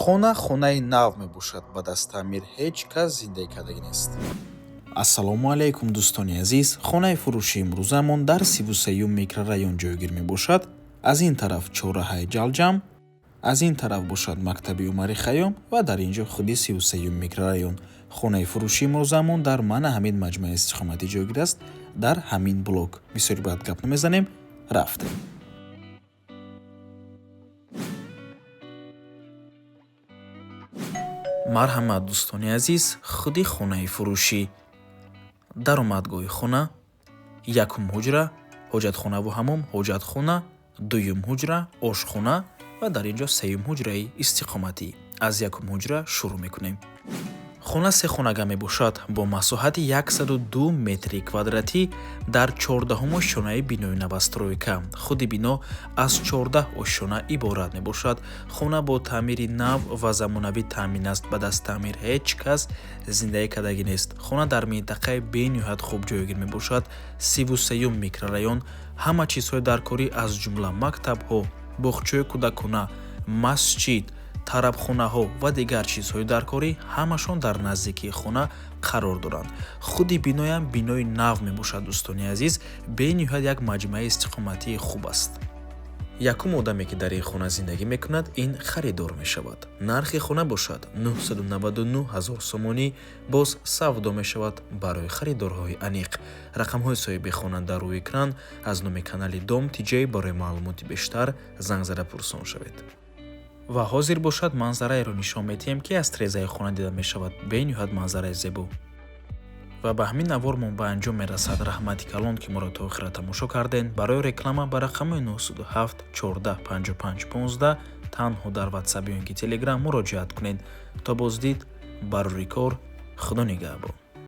Хона хонаи нав мебошад, ба дасттаъмир ҳеҷ кас зиндагӣ кардагӣ нест. Ассалому алайкум, дӯстони азиз. Хонаи фурӯши имрӯзамон дар 33-юм микрорайон ҷойгир мебошад. Аз ин тараф чорраҳаи Ҷалҷам, аз ин тараф бошад мактаби Умари Хайём ва дар ин ҷо худи 33-юм микрорайон. Хонаи фурӯши имрӯзамон дар мана ҳамин маҷмӯаи истиқоматӣ ҷойгир аст, дар ҳамин блок. Бисёри баъд гап намезанем, рафтем. Марҳамат, дӯстони азиз, худи хонаи фурӯшӣ. Даромадгоҳи хона, якум ҳуҷра, ҳоҷатхонаву ҳамом, ҳоҷатхона, дуюм ҳуҷра, ошхона ва дар ин ҷо сеюм ҳуҷраи истиқоматӣ. Аз якум ҳуҷра шурӯъ мекунем. Хона сехонага мебошад бо масоҳати 102 метри квадратӣ дар 14-ум ошёнаи бинои новостройка. Худи бино аз 14 ошёна иборат мебошад. Хона бо таъмири нав ва замонавӣ таъмин аст. Ба дасттаъмир ҳеҷ кас зиндагӣ кардагӣ нест. Хона дар минтақаи бениҳоят хуб ҷойгир мебошад. 33-юм микрорайон. Ҳама чизҳои даркорӣ, аз ҷумла мактабҳо, боғчаи кӯдакона, масҷид, тарабхонаҳо ва дигар чизҳои даркорӣ ҳамашон дар наздикии хона қарор доранд. Худи биноям бинои нав мебошад, дӯстони азиз, бениҳоят як маҷмӯаи истиқоматии хуб аст. Якум одаме, ки дар ин хона зиндагӣ мекунад, ин харидор мешавад. Нархи хона бошад 999 ҳазор сомонӣ, боз савдо мешавад барои харидорҳои аниқ. Рақамҳои соҳиби хона дар рӯи экран. Аз номи канали Дом Тиҷей барои маълумоти бештар занг зада пурсон шавед. Ва ҳозир бошад манзараеро нишон медиҳем, ки аз трезаи хона дида мешавад. Бениҳоят манзараи зебо. Ва ба ҳамин навормон ба анҷом мерасад. Раҳмати калон, ки моро то охира тамошо кардем. Барои реклама ба рақами 907 14 55 15 танҳо дар WhatsApp ё ин ки Telegram муроҷиат кунед. То боздид, барори кор, Худо нигаҳбон.